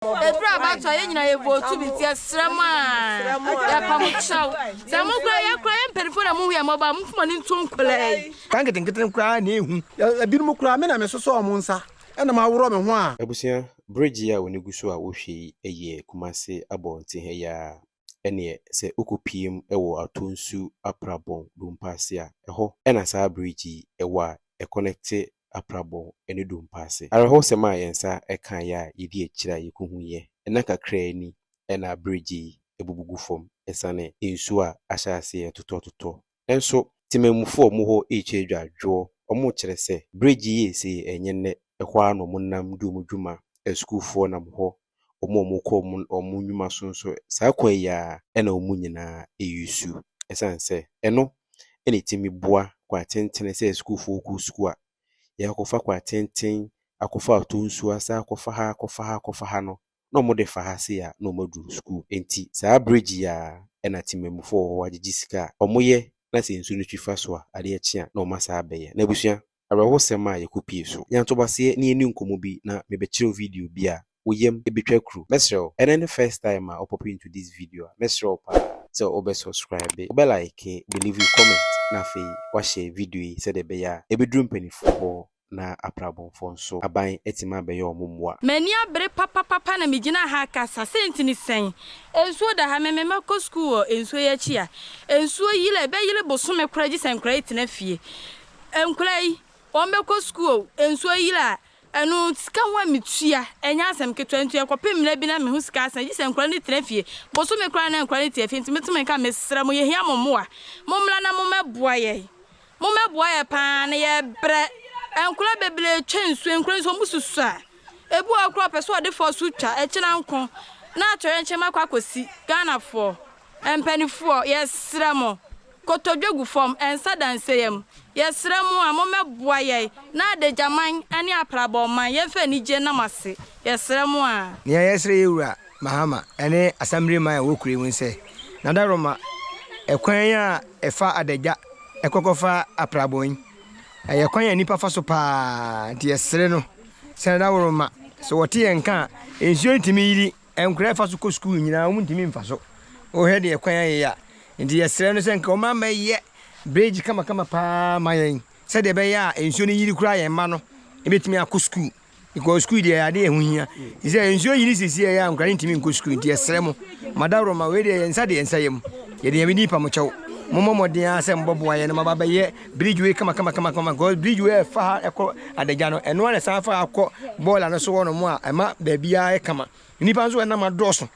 Ɛduru abatoɔ a yɛn nyinaa yɛ vote bi nti yɛsrɛ mo a yɛpa mo kyɛw sɛ mo koraa yɛ koraa yɛ mpanimfoɔ na mo hu yɛn mmɔbɔ a mo mfa mo ani nto nkwadaa yi. Nkwadaa nketenkete no koraa na ehu. Ebinom koraa me na mesosɔ wɔn nsa na maworɔ me ho a. Abusua, bridge yi a w'ani gu so a wohwɛ yi yɛ Kumasi abɔnten ha yi ara. Ɛneɛ sɛ wokɔpue mu wɔ Atonsu Aprabɔn Dompa ase a, ɛhɔ na saa bridge yi wɔ a ɛkɔnɛkte Aprabɔn ne Dompa ase. Awerɛhosɛm a yɛn nsa kaeɛ a yɛdi akyire a yɛkɔhuiɛ nna kakraa ni na bridge yi abubu gu fam ɛsiane nsuo a ahyɛ aseɛ retotɔtotɔ. Nanso temanmufoɔ a wɔwɔ hɔ retwa adwadwoɔ, wɔrekyerɛ sɛ bridge yi yɛɛ sei ɛnyɛ nnɛ, ɛhɔ ara na wɔnam di wɔn dwuma, asukuufoɔ nam hɔ, wɔn a wɔkɔ wɔn wɔn nnwuma so nso saa kwan yi ara na wɔn nyinaa use ɛsiane sɛ ɛno na ɛtumi boa kwan tentene sɛ asukuufoɔ kɔ sukuu a yɛakɔfa kwan tenten akɔfa Atonsu ase akɔfa ha akɔfa ha akɔfa ha no na wɔde fa ha sei a na wɔaduru sukuu. Nti saa bridge yi ara na temanmufoɔ wɔ hɔ agyegye sika a wɔyɛ na sɛ nsuo no twi fa so a adeɛ kye a na wɔn asan abɛyɛ. Na abusua, awerɛhosɛm a yɛkɔpie so. Nya ntoboaseɛ na yɛnni nkɔmmɔ bi na mebɛkyerɛ wo video bi a wo yam bɛtwa kuru. Mɛsrɛ wo, ɛnnɛ ne first time a wo pop into this video a, mɛsrɛ wo paa sɛ wobɛ subscribe, wobɛ like, wobɛ leave comment na afei woahyɛ video yi sɛdeɛ ɛbɛyɛ a ɛbɛduru mpanimfoɔ hɔ na aprabɔnfoɔ nso aban atumi abɛyɛ wɔn mmoa. M'ani abere papapapa na megyina ha rekasa. Sei nti ne sɛn? Nsuo da ha, me me mma kɔ sukuu wɔ nsuo yi akyi a, nsuo yiri a, ɛbɛyiri bosome koraa gye sɛ nkwadaa yi tena fie. Nkwadaa yi, wɔbɛkɔ sukuu o, nsuo yiri a, ɛno sika ho a metua, ɛnyɛ asɛm ketewa. Nti ɛkɔpem mmerɛ bi na me ho sika asa, gye sɛ nkwadaa no tena fie. Bosome koraa na nkwadaa no te fie, nti metumi nka mesrɛ mo, yɛhia mo mmoa. Mommra na mommɛboa yɛn. Mommɛboa yɛn paa na yɛbrɛ. Nkwadaa bebree twa nsuo, nkwadaa nso wɔsusua. Ebi wɔ hɔ koraa ɔpɛ sɛ ɔde fɔ so twa, ɛkyena nko na atoyerɛnkyɛm akɔ akɔsi. Ghanafoɔ, mpaninfoɔ, yɛsrɛ mo, kotodwe gu fam, nsa da nsɛyam. Yɛsrɛ mo a mommɛboa yɛn na adagyaman ne aprabɔman yɛmfa anigyeɛ nna mo ase. Yɛsrɛ mo a. Nea yɛsrɛ yɛn wura Mahama ne Asamire man a ɛwɔ kuro yi mu ne sɛ, Nadaroma, ɛkwan a ɛfa Adagya kɔ kɔfa Aprabɔn yi, ɛyɛ kwan a nnipa fa so pa ara, nti yɛsrɛ no sɛ Nadaroma, sɛ wɔte yɛn nka a, nsuo no tumi yiri, nkwadaa a ɛfa so kɔ sukuu nyinaa wɔntumi mfa so. Wohwɛ deɛ kwan ayɛ yi a, nti yɛsrɛ no sɛ nka ɔmmra mmɛyɛ bridge kamakama pa ara ma yɛn sɛdeɛ ɛbɛyɛ a nsuo no yiri koraa yɛn mma no bɛtumi akɔ sukuu. Because sukuu deɛ adeɛ ɛho hia. Sɛ nsuo yiri sisi ɛyɛ a nkwadaa no ntumi nkɔ sukuu nti yɛsrɛ mo. Madaworo ma wei deɛ yɛn nsa de yɛn nsa yam. Yɛde yɛn di pa mo kyɛw. Mommɔ mmɔden ara sɛ mobɛboa yɛn na moaba abɛyɛ bridge wei kama kama kama kama because bridge wei ɛfa ha ɛkɔ adagya no ɛno ara na ɛsan fa ha kɔ bɔɔla no so hɔ nom a ɛma baabiara yɛ kama. Nnipa nso ɛnam adɔɔso.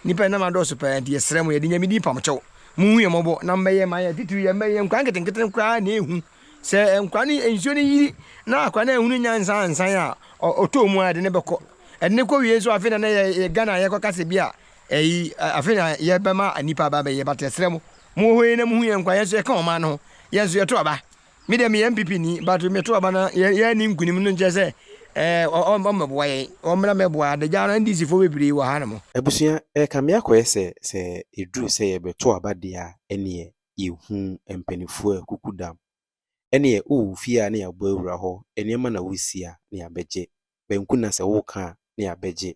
Nnipa ɛnam adɔɔso paa nti yɛsrɛ mo yɛde nyame din pa mo kyɛw. Monhu yɛn mmɔbɔ na mbɛyɛ ma yɛn titiri yɛn mmɛyɛ nkwadaa nketenkete no koraa na ehu. Sɛ nkwadaa no nsuo no yiri na akwadaa no anhunu nyansa ansan a ɔtɔ mu a ɛde ne bɛkɔ. Ɛde ne kɔ wie nso afei na na yɛ Ghana yɛkɔka sɛ bi a ɛyi afei na yɛbɛma nnipa aba abɛyɛ but yɛsrɛ mo mo wɔ hɔ yi na mohu yɛn nkwa yɛn nso yɛka ɔman no ho yɛn nso yɛto aba. Me deɛ meyɛ NPP ni but meto aba na yɛn ni nkunim no nkyerɛ sɛ ɛɛ ɔmmɛboa yɛn ɔmmra mmɛboa adagya no NDC foɔ bebree wɔ ha nom. Abusua, ɛrekame akɔyɛ sɛ sɛ ɛduru sɛ yɛbɛto aba deɛ a ɛneɛ yɛhu mpaninfoɔ a kuku dam. Ɛneɛ wowɔ wo fie a na yɛabɔ awura hɔ, nneɛma na wosi a na yɛabɛgye, banku na sɛ woka a na yɛabɛgye,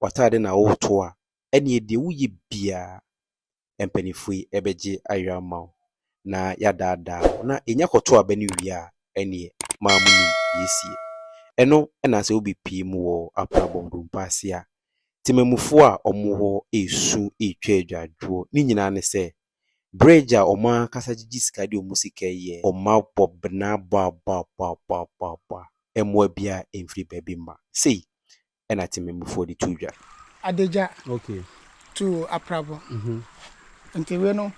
w'ataade na woto a, ɛneɛ deɛ woyɛ biara mpaninfoɔ yi bɛgye ayera ama wo na yɛadaadaa wo. Na yɛnya kɔto aba no wie a, ɛneɛ mo ara monim deɛ ɛsie. Ɛno na sɛ wobɛpue mu wɔ Aprabɔn Dompa ase a, temanmufoɔ a wɔwɔ hɔ resu retwa adwadwoɔ. Ne nyinaa ne sɛ, bridge a wɔn ankasa gyegye sika de wɔn sika yɛ, wɔabɔ bena bɔabɔabɔabɔabɔa, mmoa biara mfiri baabi mma. Sei na temanmufoɔ de to dwa. Adagya Okay. to aprabɔ. Nti wei no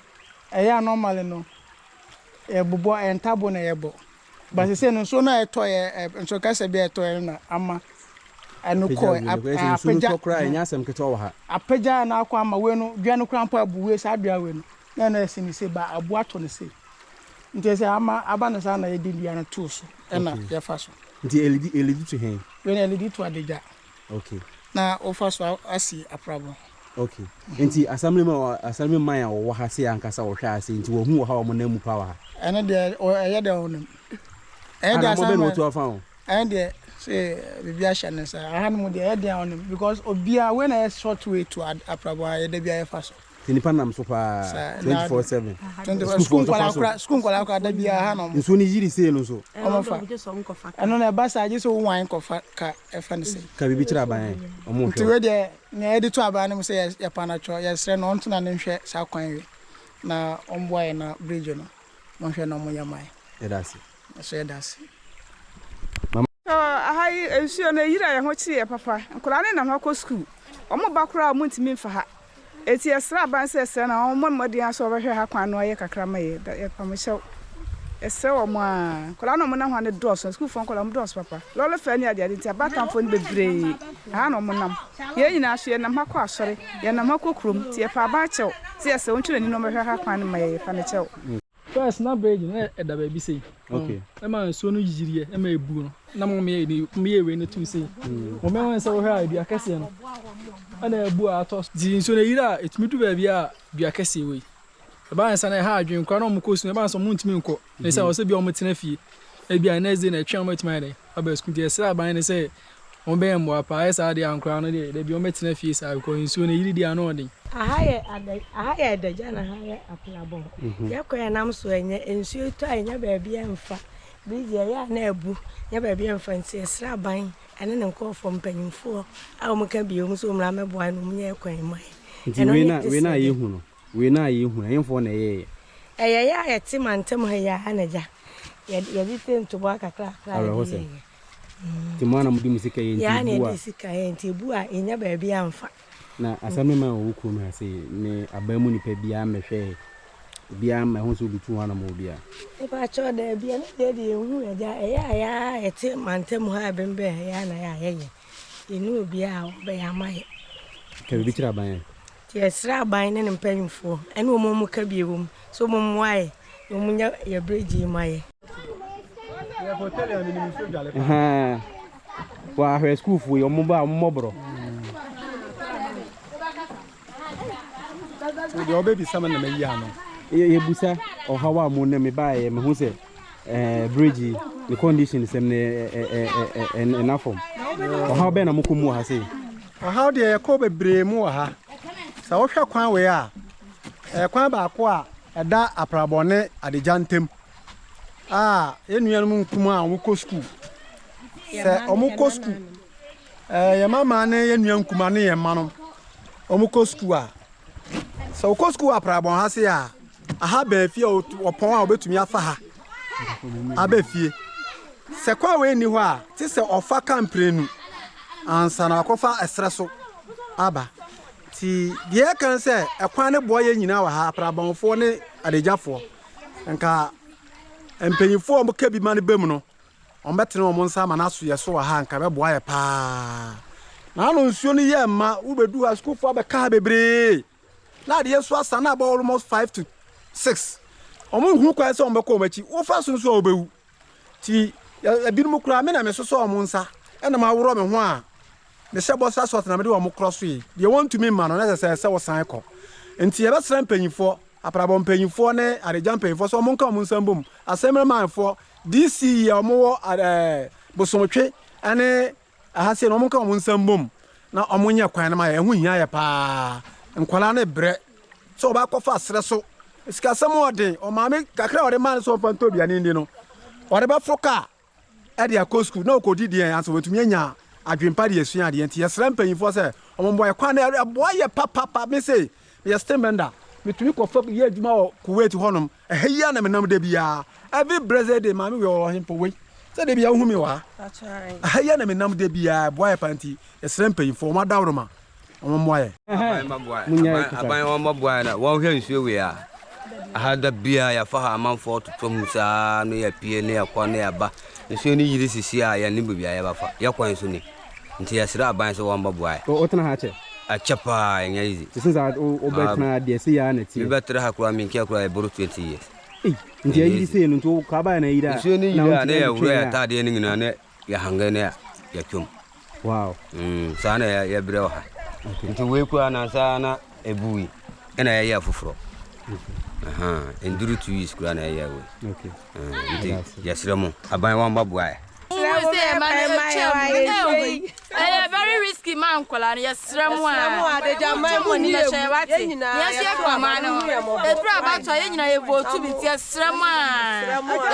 ɛyɛ a normally no yɛbobɔ ɛyɛ ntabo na yɛbɔ. But sesei no nsuo no a ɛtɔ yɛ nsuo kɛseɛ bi a ɛtɔ yɛ no na ama ɛno kɔ apagya. Ɛnyɛ asɛm ketewa wɔ ha. Apagya na akɔ ama wei no dua no koraa mpo abu wei saa dua wei no na ɛno ɛsi ne sei ba abu ato ne sei. Nti sɛ ama aba no saa na yɛde dua no too so ɛna yɛfa so. Nti elidi elidi to hɛn? Wei no elidi to adagya. Okay. Na wofa so asi aprabɔ. Okay. Nti assembly man assembly man a wɔwɔ ha sei ankasa wɔhwɛ ase nti wɔhu wɔ ha wɔn nan mu paa wɔ ha. Ɛno deɛ ɛyɛ deɛ wɔnim. Ɛyɛ deɛ assembly man. Ana mo bɛ na wɔtu afa ho. Ɛno deɛ. Sɛ biribi ahyɛ ne nsa. Aha nom deɛ ɛyɛ den a ɔnim because obiara wei na ɛyɛ short way to Aprabɔ a yɛda biara yɛfa so. Nti nipa nam so paa 24/7. 24 sukuu nkwadaa kora sukuu nkwadaa kora da biara ha na ɔmo. Nsuo no yiri sei no nso. Ɔmo fa ɛno na ɛba saa gye sɛ wo wan kɔfa ka ɛfa ne sei. Ka biribi kyerɛ aban ɔmo nhwɛ. Nti wei deɛ nea yɛde to aban no mu sɛ yɛpa no atwɔ yɛsrɛ no ɔntena ne nhwɛ saa kwan wei na ɔmboa yɛn na bridge no monhwɛ na ɔmo nyɛ ma yɛn. Yɛda ase. Nso yɛda ase. Aha yi nsuo no ɛyiri a yɛn ho kyere yɛ papa. Nkwadaa no nam ha kɔ sukuu. Wɔn ba koraa a wɔntumi mfa ha. Enti yɛsrɛ aban sɛ yɛsrɛ no a wɔmmɔ mmɔden ara sɛ wɔbɛhwɛ ha kwan no ayɛ kakra ma yɛn. Yɛpamokyɛw. Yɛsrɛ wɔn ara. Nkwadaa no a wɔnam ha no dɔɔso. Sukuufoɔ nkwadaa wɔdɔɔso papa. Lɔre fɛ ne adeade nti abaatanfoɔ no bebree ɛha na wɔnam. Yɛn nyinaa nso yɛnam ha kɔ asɔre. Yɛnam ha kɔ kurom. Nti yɛpɛ aban kyɛw sɛ yɛsrɛ wɔntwe n'ani na wɔmmɛhwɛ ha kwan no mma yɛn. Yɛpa no kyɛw. First na bridge no na ɛda baabi sei. Okay. Ɛma nsuo no yiriɛ ɛma ebu no na mo meyɛ ne meyɛ wei no tum sei. Mo mɛma sɛ wohwɛ a dua kɛseɛ no ɛna ebu a atɔ so. Nti nsuo no eyiri a etumi du baabi a dua kɛseɛ wei. Ɛbaa nsa na ɛha adwene koraa na wɔn kɔ sukuu ɛbaa nsa wɔn ntumi nkɔ. Ne sɛ ɔsɛ bi a wɔn tena fie. Ebi a next day na ɛtwɛn wɔn atumi ayɛ dɛ aba sukuu nti yɛsrɛ aban no sɛ wɔn bɛyɛ mmoa paa ayɛ saa deɛ ankoraa no deɛ dabi wɔn bɛtena fie saa because nsuo no eyiri deɛ ano ɔden. Aha yɛ ada aha yɛ adagya na aha yɛ aprabɔ. Yɛ kwan a yɛnam so ɛnyɛ nsuo tɔ a yɛnya baabi ɛmfa. Bridge ɛyɛ a na abu yɛnya baabi ɛmfa nti yɛsrɛ aban ɛne ne nkorɔfoɔ mpanyinfoɔ a wɔn ka bi wɔn sɛ wɔn mmra mmɛboa yɛn na wɔn nyɛ yɛ kwan yi ma yɛn. Nti Ɛno wei ne na wei na yɛsrɛ deɛ. yɛhu no wei na yɛhu no ɛhefoɔ na ɛyɛɛyɛ? Ɛyɛ yɛ a yɛte mantam ha yi ara na agya yɛde te ntoboa kakrakra a yɛde Awerɛhosɛm. yɛyɛ. Nti mo ara na mode mo sika yɛ nti Yɛa na ebu a. yɛde sika yɛ nti ebu a yɛnya baabi amfa. Na Assemblyman a ɔwɔ kurom ha sei ne aban mu nipa biara mmɛhwɛɛ obiara mma ɛho sɛ obi tu ho anamɔ obiara. Mepakyɛw daabi ɛno deɛ deɛ yɛnhu agya ɛyɛ a yɛa yɛte mantam ha a ɛbɛnbɛn ha yi ara na yɛ a yɛyɛ yɛnni obiara a ɔbɛyɛ ama yɛ. Ka biribi kyerɛ aban ɛ. Nti yɛsrɛ aban ne ne mpanyimfoɔ ɛne wɔn a wɔka bi wɔ mu sɛ wɔn mmoa yɛ na wɔn nyɛ yɛ bridge yi ma yɛ. Wɔahwɛ sukuufoɔ yi, wɔn ba a wɔn mmɔborɔ. Deɛ ɔbɛbisa me na mayi ano. Yɛbusa ɔhaw a mo ne me baeɛ mehu sɛ eh, bridge yi ne condition sɛm ne ɛna fam. Ɔhaw bɛn na mokɔ mu wɔ ha sei? Ɔhaw deɛ yɛkɔ bebree mu wɔ ha. Sɛ wohwɛ kwan wei a, ɛyɛ kwan baako a ɛda aprabɔ ne adegya ntam a yɛn nuanom nkumaa a wɔkɔ sukuu sɛ wɔkɔ sukuu ɛɛ yɛn mama ne yɛn nua nkumaa ne yɛn mma no wɔkɔ sukuu a sɛ wɔkɔ sukuu aprabɔ ha se a aha bɛn fie a wɔpɔn a wɔbɛtumi afa ha aba fie sɛ kwan wei nni hɔ a te sɛ ɔfa ka mprenu ansa na akɔfa ɛserɛ so aba Nti deɛ yɛka ne sɛ ɛkwan no boa yɛn nyinaa wɔ ha, aprabɔnfoɔ ne adagyafoɔ. Nka mpanyinfoɔ a wɔka bi ma no ba mu no, wɔbɛtene wɔn nsa ama no aso yɛ so wɔ ha, nka ɛbɛboa yɛ paa. Na ano nsuo no yɛ mma, wobɛdu ha, sukuufoɔ abɛka ha bebree. Na adeɛ nso asa na abɔ almost 5 to 6. Wɔn nhu kwan sɛ wɔbɛkɔ wɔn akyi, wofa so nso a wɔbɛwu. Nti ebinom koraa me na mesosɔ wɔn nsa ɛna maworɔ me ho a mehyɛ boxer short na mede wɔn korɔ so yi. Deɛ wɔntumi mma no na ɛsɛ sɛ ɛsɛ wɔsan kɔ. Nti yɛbɛsrɛ mpanyinfoɔ, aprabɔ mpanyinfoɔ ne adegya mpanyinfoɔ sɛ wɔn nka wɔn nsa mbom. Assemblymanfoɔ, DC a wɔwɔ ɛɛ Bosomtwe ɛne ɛha sei no wɔn nka wɔn nsa mbom na wɔn nyɛ kwan no ma yɛ. Ɛho hia yɛ paa. Nkwadaa no brɛ sɛ wɔbɛkɔfa serɛ so. Sikasɛm ɔden. Ɔmaame kakra a ɔde maa no sɛ ɔmfa ntɔ aduane ndi no, ɔde bɛforo kaa ɛde akɔ sukuu na ɔkɔdi deɛ ansa wɔatumi anya adwempa de asua adeɛ. Nti yɛsrɛ mpanyinfoɔ sɛ wɔn mmoa yɛ kwan no ɛboa yɛ papapa. Me se meyɛ steam bender, metumi kɔfa yɛ adwuma wɔ Kuwait hɔnom. Ɛha yi ara na menam da biara. Every blessed day maame wei ɔwɔ he mpo wei sɛ da biara wohu me wɔ ha. Ɛha yi ara na menam da biara. Ɛboa yɛ paa nti yɛsrɛ mpanyinfoɔ wɔn adaworoma wɔn mmoa yɛ. Aban wɔn bɛboa yɛn na wɔnhwɛ nsuo wei a aha da biara yɛfa ha amanfoɔ totɔ mu saa na yɛpie ne yɛkɔ ne yɛba nsuo no yiri sisi a yɛne baabi a yɛbɛfa yɛ kwan so ni nti yɛsrɛ aban sɛ wɔn bɛboa yɛ. Wotena ha kyɛ? Akyɛ paa ɛnyɛ easy. Te sɛ saa wobɛtena deɛ sɛ yɛ na teɛ. Mebɛtena ha koraa menkyɛ koraa ɛboro 20 years. Nti ayiri sei no nti wo kabaeɛ na ayiri a nsuo no yiri a ne yɛworɔ yɛ ataadeɛ no nyinaa ne yɛhange ne yɛtwam. Wow. Saa na yɛbrɛ wɔ ha. Nti wei koraa nansa na ɛbui ɛna yɛyɛ foforɔ. Nduru 2 weeks koraa na yɛyɛ wei. Nti yɛsrɛ mo aban wɔn bɛboa yɛ. Srɛ sɛ yɛn mma no atwa mu. Ɛwɔ ɛyɛ very risky ma nkwadaa no yɛsrɛ mo a monto mo ani bɛhwɛ yɛn wate na yɛn nso yɛka ɔman no ho ɛduru abatoɔ a yɛn nyinaa yɛ vote bi nti yɛsrɛ mo a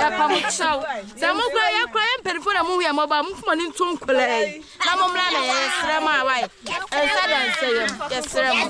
yɛpa mo kyɛw sɛ mo kora yɛ kora yɛ mpanimfoɔ na mo hu yɛn mmɔbɔ a momfa mo ani nto nkwadaa yi na mo mmra na yɛsrɛ mo a wae nsa da nsa yam yɛsrɛ mo.